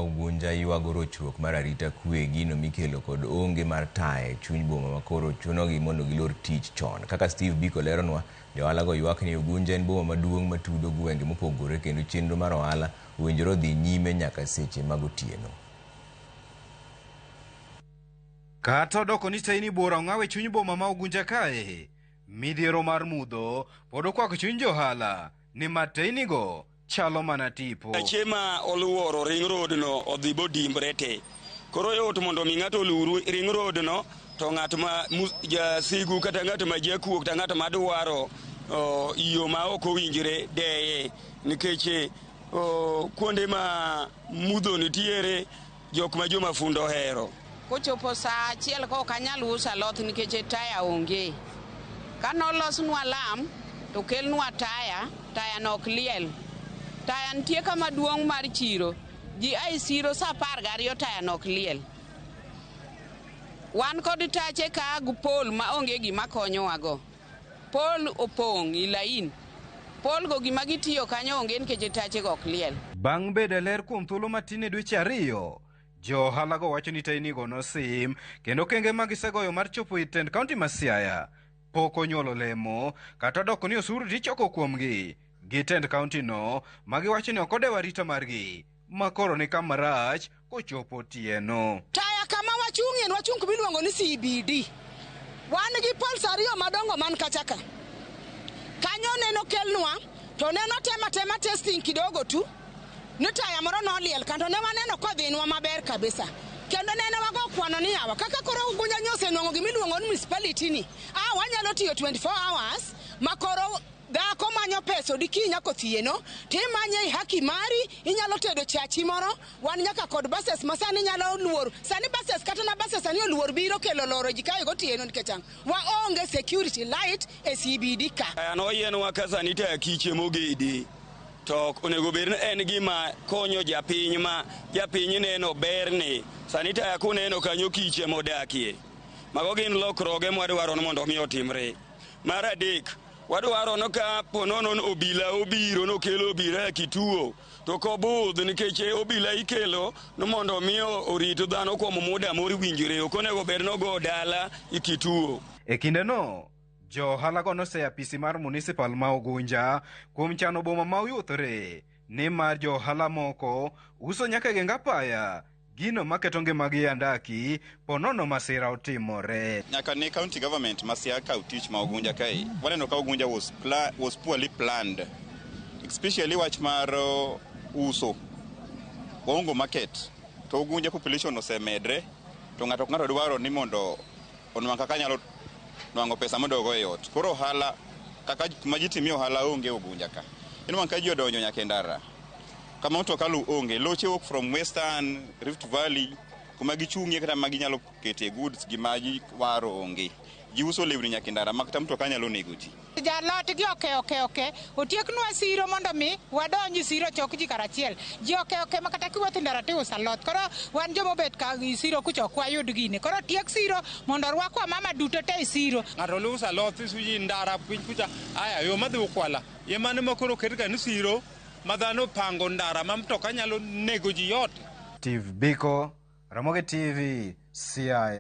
Ugunja ywago rochruok mar arita kwe gino mikelo kod onge mar taya e chuny boma ma koro chunogi mondo gilor tich chon. Kaka Steve Biko leronwa, johala go ywak ni Ugunja en boma maduong' matudo gwenge mopogore kendo chenro mar ohala owinjore odhi nyime nyaka seche mag otieno. Kata odoko ni teyni buora ong'aw e chuny boma ma Ugunja kae, midhiero mar mudho pod okwako chuny johala nimar teynigo chalo mana tipo. Gache ma oluoro ring road no odhi bodimbre te. Koro yot mondo mi ng'ato oluor ring road no to ng'at ma jasigu kata ng'at ma jakuo kata ng'at ma dwaro yo ma ok owinjre deye nikech kuonde ma mudho nitiere jok ma jomafundo ohero. Kochopo saa achiel ka ok anyal uso alot nikech taya onge. Kanolosnwa lam to kelnwa taya, taya no ok liel. Taya nitie kama duong' mar chiro. Ji a e siro saa 12 taya no ok liel. Wan kod tache ka gi pol ma onge gima konyowago. Pol opong' i lain. Pol go gima gitiyo kanyo onge nikech tache go ok liel. Bang' bedo e ler kuom thuolo matin e dweche 2, jo ohala go wacho ni teynigo nosim kendo okenge ma gisegoyo mar chopo e tend kaunti ma Siaya pok onyuolo lemo kata odoko ni osuru tichoko kuomgi gi tend kaunti no ma giwacho ni ok odewo arita margi ma koro ni kama rach kochopo otieno. Taya kama wachung'ie en wachung' kuma iluongo ni CBD. Wan gi poles 2 madongo man kacha ka. Kanyo neno kelnwa to neno tema tema testing kidogo tu. Ni taya moro noliel kendo ne waneno kodhinwa maber kabisa. Kendo nene wago kwano ni yawa kaka koro Ugunja nyo osenwang'o gima iluongo ni municipality ni. Wanyalo tiyo 24 hours ma koro dhako manyo pesa odikinyi nyaka otieno, timanye i haki mari, inyalo tedo chachi moro, wan nyaka kod buses ma sani nyalo luor. Sani buses kata na buses sani oluor biro kelo loro ji kae gotieno nikech ang'o? Waonge security light e CBD ka. Taya no oyienwa ka sani taya kiche mogedi. To onego bed ni en gima konyo japiny ma japiny neno berni. Sani taya kuneno kanyo kiche modakie. Mago gin lokruoge mwadwaro ni mondo mi otimre. Mar adek, wadwaro ni ka po nono ni obila obiro nokelo obila e kituo to kobudh nikech obila ikelo ni mondo mi orit dhano kuom muda mowinjore, ok onego bed ni ogo dala e kituo. E kindeno, jo ohala go noseyo apisi mar municipal ma Ugunja kuom chano boma ma oyuthore nimar jo ohala moko uso nyaka e geng apaya, gino maketo ngimagi e andaki po nono masira otimore. Nyaka ne county government ma Siaya kaw tich ma Ugunja kae, waneno ka Ugunja was poorly planned, especially wach mar uso. Waongo market to Ugunja population osemedre to ng'ato ka ng'ato dwaro ni mondo onwang' kaka nyalo nwang'o pesa modogo e ot. Koro ohala kaka kuma ji timie ohala onge Ugunja ka. Inwang'o ka ji odonjo nyaka e ndara. Kama mtoka lu onge, loche wuok from Western, Rift Valley, kuma gichung'ie kata ma ginyalo kete goods gi ma ji waro onge. Ji uso lewni nyaka e ndara ma kata mtoka nyalo nego ji. Jalot gi oke oke oke, otieknwa siro mondo mi wadonj siro chok ji karachiel. Ji oke oke ma kata kiwuotho e ndara tiuso alot. Koro wan joma obet ka siro kucha ok wayud gini. Koro tiek siro mondo orwakwa mama duto te e siro. Ng'ato uso alot isuji ndara piny kucha, aya yo madhi Ukwala. Ye mano ma koro oket ga ni siro ma dhano opango ndara ma mtoka nyalo nego ji yote. Steve Biko, Ramogi TV, Siaya.